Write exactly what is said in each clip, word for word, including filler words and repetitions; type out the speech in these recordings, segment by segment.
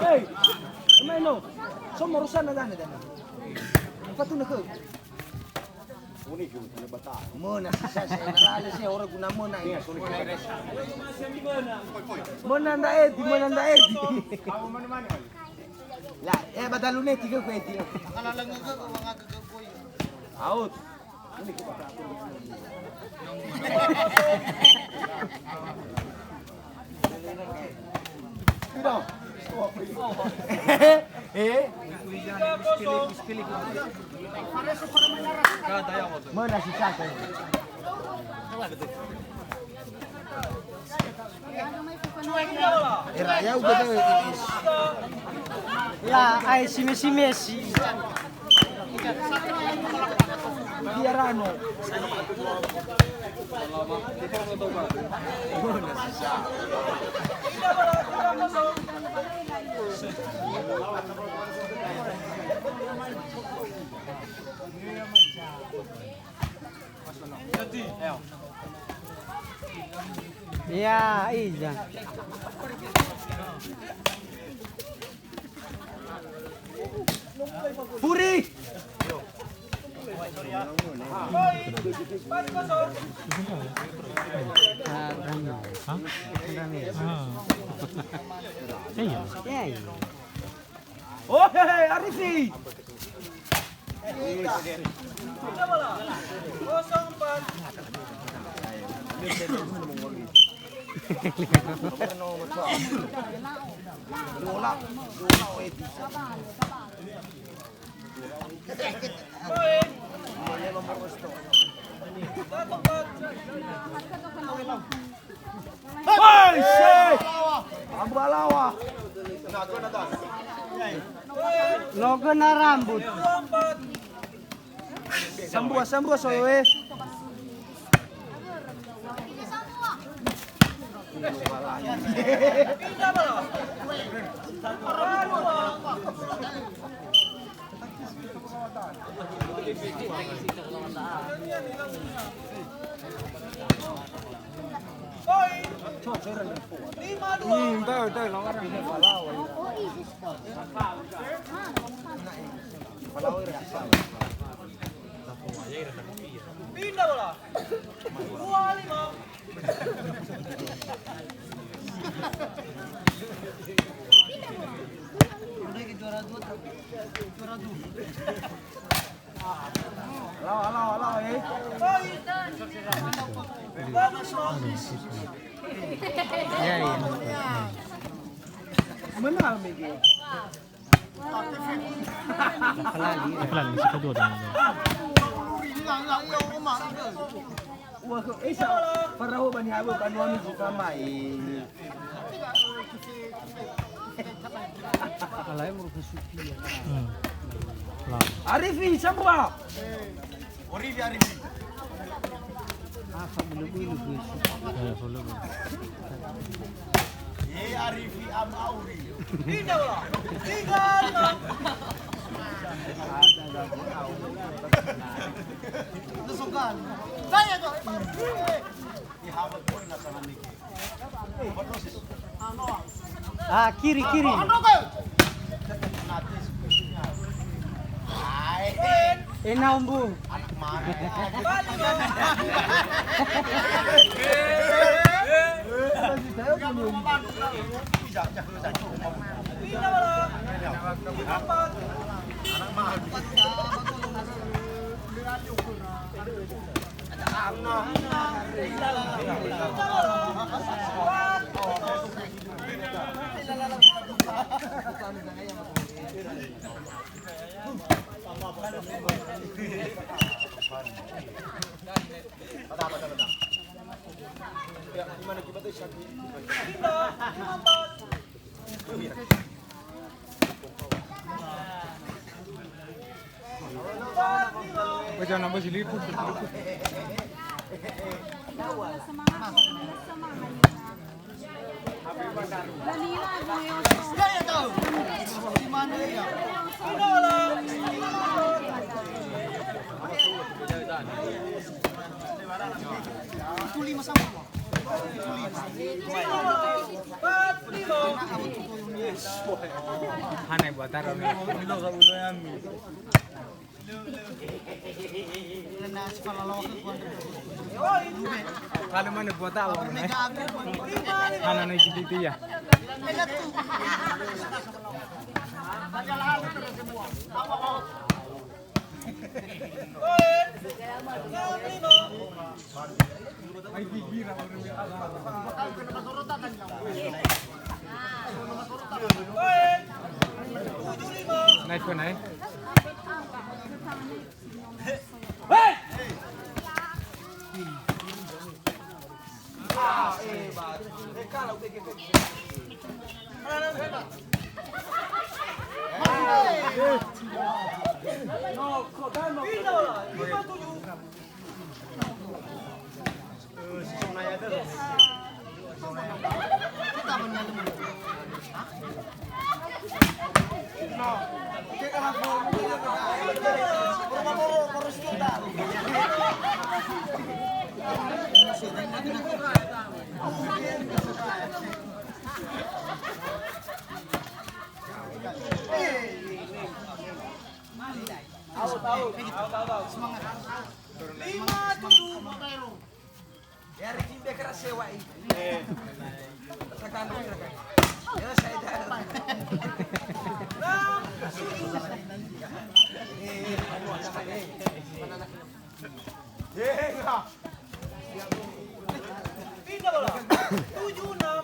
Hei, maino. So morosana dane, dane. Fatuna khöu. Möna si sa, sa, na lale si, ora guna möna. Möna nda edi, möna nda edi. La, eh, ba dalu neti khöu, khöu edi. Out. Eh? Möna si sasa. Era ya udah deh. La, ai si Messi, Messi. Biarano. Ya, iya. Furi. Hah? Iya. Iya, iya. Oh, he, he, Arifi. Hoi, se! Ambu alawa. Logö na rambut. Sambua, sambua, soyo, eh. Pindah bola. Dua lima. Lawa, lawa, lawa, eh. Ya, ya. Mana, Mege? Apalagi, apalagi, si kedua dengan dia. Wah, kok, eh, sa-, Faraho bani habu, bani wami buka mai. Alai merupakan supi ya. Hmm. Lah. Arifi, sambua. Orifi, Arifi. Apa bulu-bulu, Gus? Ya, bulu-bulu. Eh, Arifi am Auri. Pindah bola. Tinggal. Ada, ada, ada. Tusukan. Saya tuh. Ah, kiri, kiri. Enam bu. Oke, jangan nambah si liput. Hana buat taruh ni. Kalau mana buat tahu ni? Hana naik gitu ya. Naik pun naik. Lima tujuh. Ya, Ricky, biar keras sewa, eh. Tekan, tekan. Ya, saya dah. Enam tujuh. Eh, aduh, ada, eh. Mana anak? Eh, enggak. Pindah bola. Tujuh enam.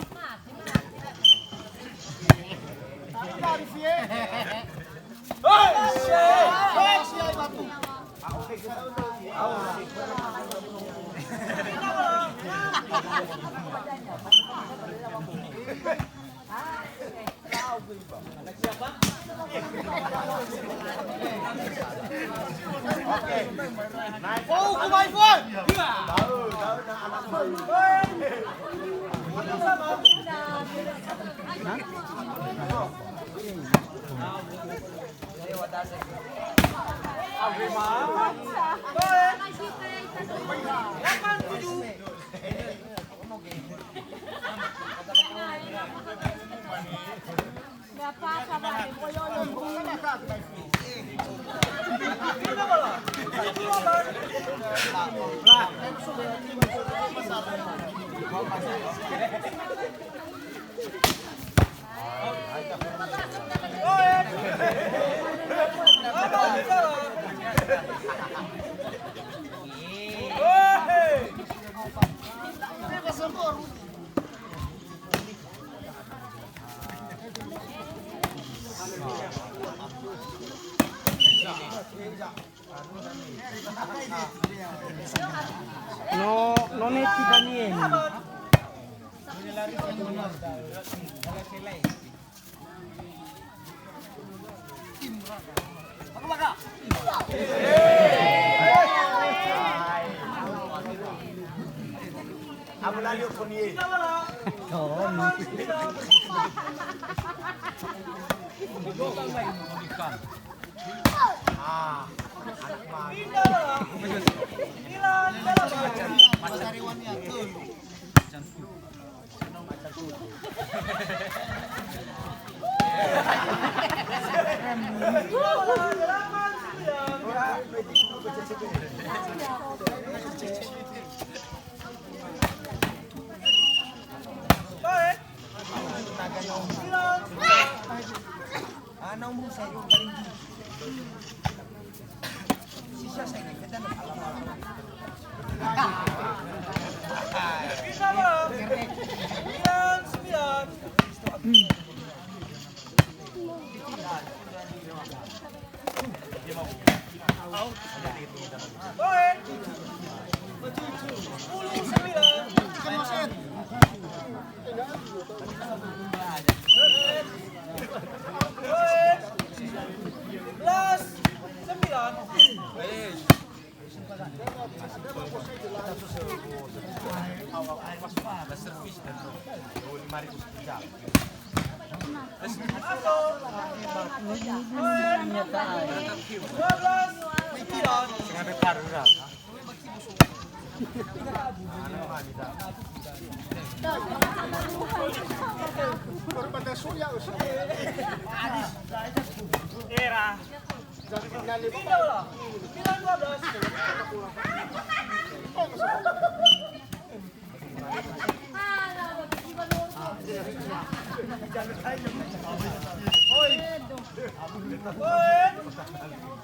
No, no neti Daniel.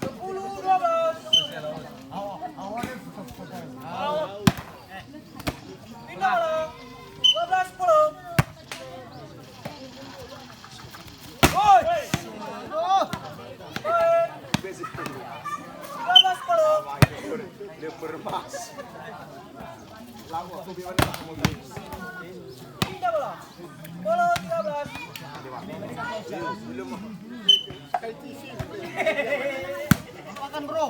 Sepuluh dua belas. Pindah bola. Dua belas sepuluh. Woi. Woi. Tiga belas sepuluh. Pindah bola. Bola tiga belas. Makan, bro.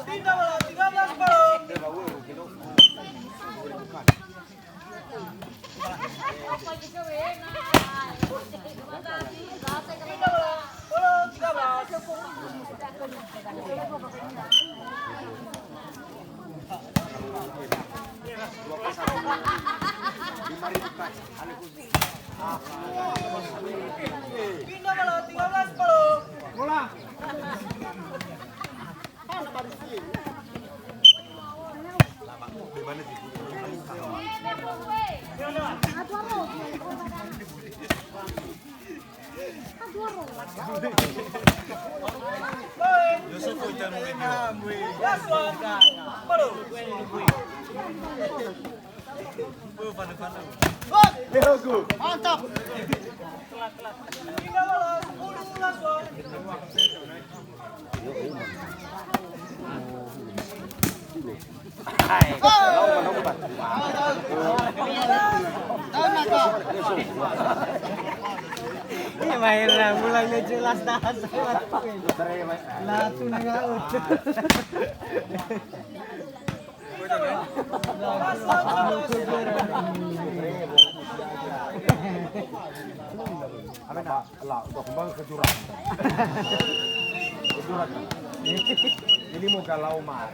Pindah bola, tiga belas sepuluh. Pindah bola, bola tiga belas. Pindah bola, tiga belas sepuluh. Bola. Mantap. Ini mahirna mulai jelas tahan. Lah, tu nengah. Ala, udah kembang ke jurang. Ke jurang. Ini mau galau, Mak.